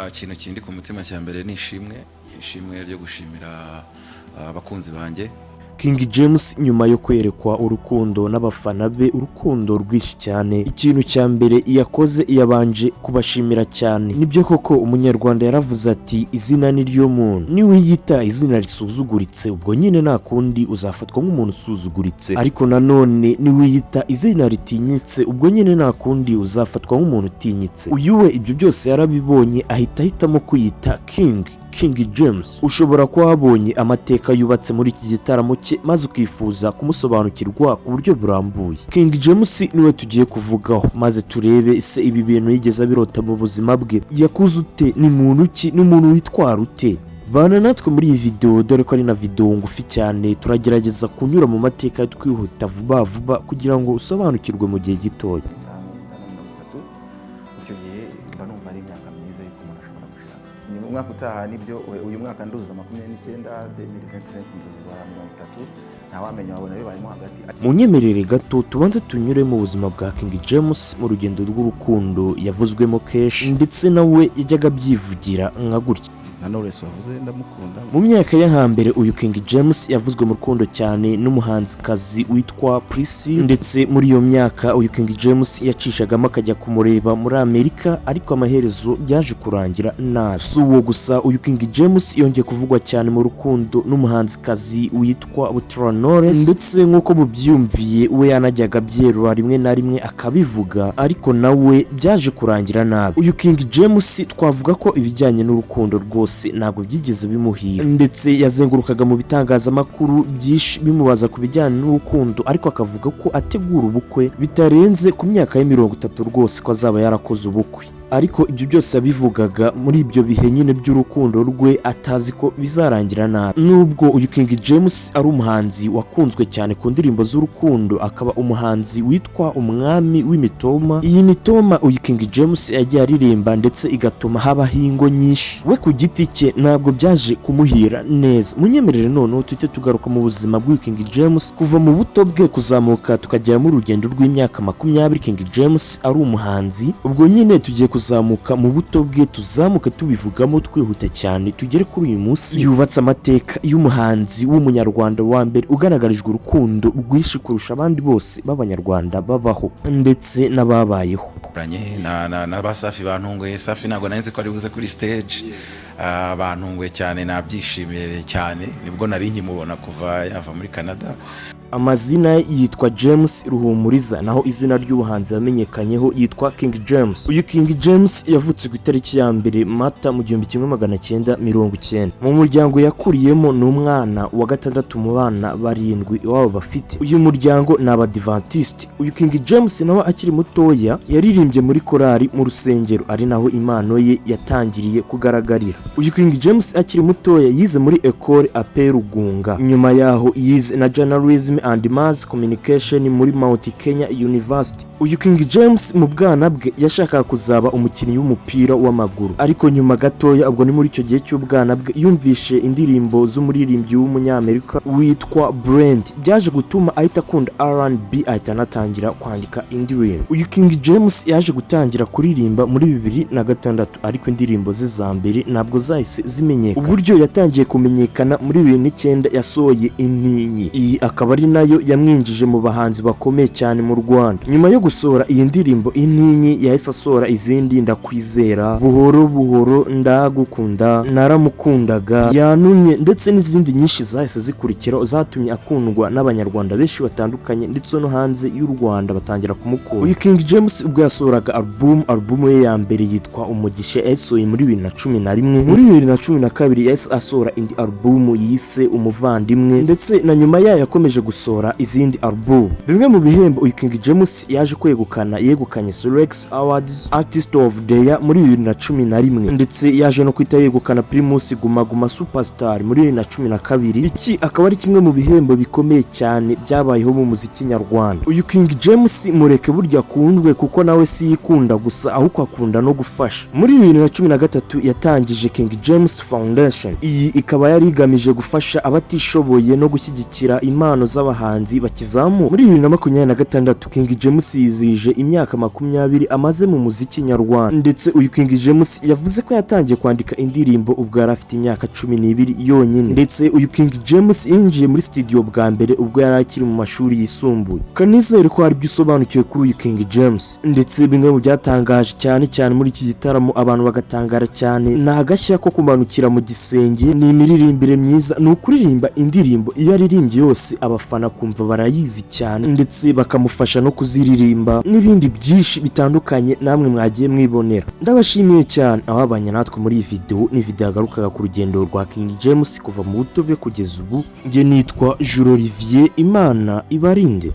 Ikintu kindi ku mutima cya mbere ni ishimwe, ishimwe ryo gushimira abakunzi banjye. King James, nyuma yo kwerekwa urukundo n'abafana be, urukundo rwinshi cyane, ikintu cya mbere yakoze yabanje kubashimira cyane. Nibyo koko, Umunyarwanda yaravuze ati: "Izina ni ryo muntu." Niwiyita izina risuzuguritse, ubwo nyine nta kundi uzafatwa nk'umuntu usuzuguritse, ariko nanone niwiyita izina ritinyitse, ubwo nyine nta kundi uzafatwa nk'umuntu utinyitse. Uyu we ibyo byose yarabibonye, ahita ahitamo kwiyita King James. Ushobora kuba wabonye amateka yubatse muri iki gitaramo cye, maze ukifuza kumusobanukirwa ku buryo burambuye. King James niwe tugiye kuvugaho, maze turebe ese ibi bintu yigeze abirota mu buzima bwe? Yakuze ute? Ni muntu ki? Ni umuntu witwara ute? Bana natwe muri iyi videwo, dore ko ari na videwo ngufi cyane. Turagerageza kunyura mu mateka twihuta vuba vuba kugira ngo usobanukirwe mu gihe gitoya. 5, 30, icyo gihe mba numva ari imyaka myiza y'uko umuntu ashobora gushaka. Ni mu mwaka utaha, nibyo. Uyu mwaka nduzuza 29, 2025 nzuzuza 30. Ntawamenya, wabona bibayemo hagati. Mu nyemerere gato tubanze tunyure mu buzima bwa King James, mu rugendo rw'urukundo yavuzwemo kenshi, ndetse nawe yajyaga abyivugira nka gutya. Na Knowless wavuze ndamukunda. Mu myaka yo hambere, uyu King James yavuzwe mu rukundo cyane n'umuhanzikazi witwa Priscilla, ndetse muri iyo myaka uyu King James yacishagamo akajya kumureba muri Amerika, ariko amaherezo byaje kurangira nabi. Si uwo gusa, uyu King James yongeye kuvugwa cyane mu rukundo n'umuhanzikazi witwa Butera Knowless, ndetse nk'uko mubyiyumviye we yanajyaga abyerura rimwe na rimwe akabivuga, ariko nawe byaje kurangira nabi. Uyu King James twavuga ko ibijyanye n'urukundo rwose ntabwo byigeze bimuhira, ndetse yazengurukaga mu bitangazamakuru byinshi bimubaza ku bijyanye n'urukundo, ariko akavuga ko ategura ubukwe bitarenze ku myaka ye 30 rwose, ko azaba yarakoze ubukwe. Ariko ibyo byose yabivugaga muri ibyo bihe nyine by'urukundo rwe, atazi ko bizarangira nabi. Nubwo uyu King James ari umuhanzi wakunzwe cyane ku ndirimbo z'urukundo, akaba umuhanzi witwa umwami w'imitoma, iyi mitoma uyu King James yagiye aririmba ndetse igatuma habaho ingo nyinshi, we ku giti cye ntabwo byaje kumuhira neza. Munyemerere noneho tuhite tugaruka mu buzima bw'uyu King James, kuva mu buto bwe kuzamuka tukageramo urugendo rw'imyaka 20 King James ari umuhanzi. Ubwo nyine tugiye kuzamuka mu buto bwe, tuzamuka tubivugamo twihuta cyane, tugere kuri uyu munsi yubatse amateka y'umuhanzi w'Umunyarwanda wa mbere ugaragarijwe urukundo rwinshi kurusha abandi bose b'Abanyarwanda babaho ndetse n'ababayeho. Na ba Safi bantunguye. Safi ntabwo nari nzi ko ari buze kuri stage. Bantunguye cyane, nabyishimiye cyane, nibwo nari nkimubona kuva yava muri Canada. Amazina yitwa James Ruhumuriza, naho izina ry'ubuhanzi yamenyekanyeho yitwa King James. Uyu King James yavutse ku itariki ya 1 Mata mu 1990. Mu muryango yakuriyemo, ni umwana wa gatandatu mu bana barindwi iwabo bafite. Uyu muryango ni Abadivantisiti. Uyu King James nawe akiri mutoya yaririmbye muri korali mu rusengero, ari naho impano ye yatangiriye kugaragarira. Uyu King James akiri mutoya yize muri Ecole APE Rugunga. Nyuma yaho yize na Journalism and Mass Communication muri Mount Kenya University. Uyu King James mu bwana bwe yashakaga kuzaba umukinnyi w'umupira w'amaguru, ariko nyuma gatoya, ubwo ni muri icyo gihe cy'ubwana bwe, yumvishe indirimbo z'umuririmbyi w'Umunyamerika witwa Brandy, byaje gutuma ahita akunda R&B, ahita anatangira kwandika indirimbo. Uyu King James yaje gutangira kuririmba muri 2006, ariko indirimbo ze za mbere ntabwo zahise zimenyekana. Uburyo yatangiye kumenyekana, muri 2009 yasohoye Intinyi, iyi akaba ari nayo yamwinjije mu bahanzi bakomeye cyane mu Rwanda. Nyuma yo gusohora iyi ndirimbo Intinyi, yahise asohora izindi: Ndakwizera, Buhoro Buhoro, Ndagukunda, Naramukundaga, Yanumye, ndetse n'izindi nyinshi zahise zikurikira, zatumye akundwa n'Abanyarwanda benshi batandukanye, ndetse no hanze y'u Rwanda batangira kumukunda. Uyu King James ubwo yasohoraga album ye ya mbere yitwa Umugisha, yayisohoye muri 2011. Muri 2012 yahise asohora indi album yise Umuvandimwe, ndetse na nyuma yayo yakomeje gusohora izindi album. Bimwe mu bihembo uyu King James yaje kwegukana, yegukanye Salax Awards Artist of the Year muri 2011, ndetse yaje no kwita yegukana Primus Guma Guma Superstar muri 2012. Iki akaba ari kimwe mu bihembo bikomeye cyane byabayeho mu muziki nyarwanda. Uyu King James mureke burya akundwe, kuko nawe si yikunda gusa, ahubwo akunda no gufasha. Muri 2013 yatangije King James Foundation, iyi ikaba yari igamije gufasha abatishoboye no gushyigikira impano z'abahanzi. n'abahanzi bakizamuka. Muri 2026 King James yizihije imyaka 20 amaze mu muziki nyarwanda, ndetse uyu King James yavuze ko yatangiye kwandika indirimbo ubwo yari afite imyaka 12 yonyine. Ndetse uyu King James yinjiye muri studio bwa mbere ubwo yari akiri mu mashuri yisumbuye. Kanizere ko hari ibyo usobanukiwe kuri uyu King James. Ndetse bimwe mu byatangaje cyane cyane muri iki gitaramo, abantu bagatangara cyane, ni agashya ko kumanukira mu gisenge, ni imiririmbire myiza, ni ukuririmba indirimbo iyo aririmbye yose abafana kumva barayizi cyane, ndetse bakamufasha no kuziririmba n'ibindi byinshi bitandukanye namwe mwagiye mwibonera. Ndabashimiye cyane ababanye natwe muri iyi video. Ni video yagarukaga ku rugendo rwa King James kuva mu buto bwe kugeza ubu. Njye nitwa Jules Olivier, Imana ibarinde.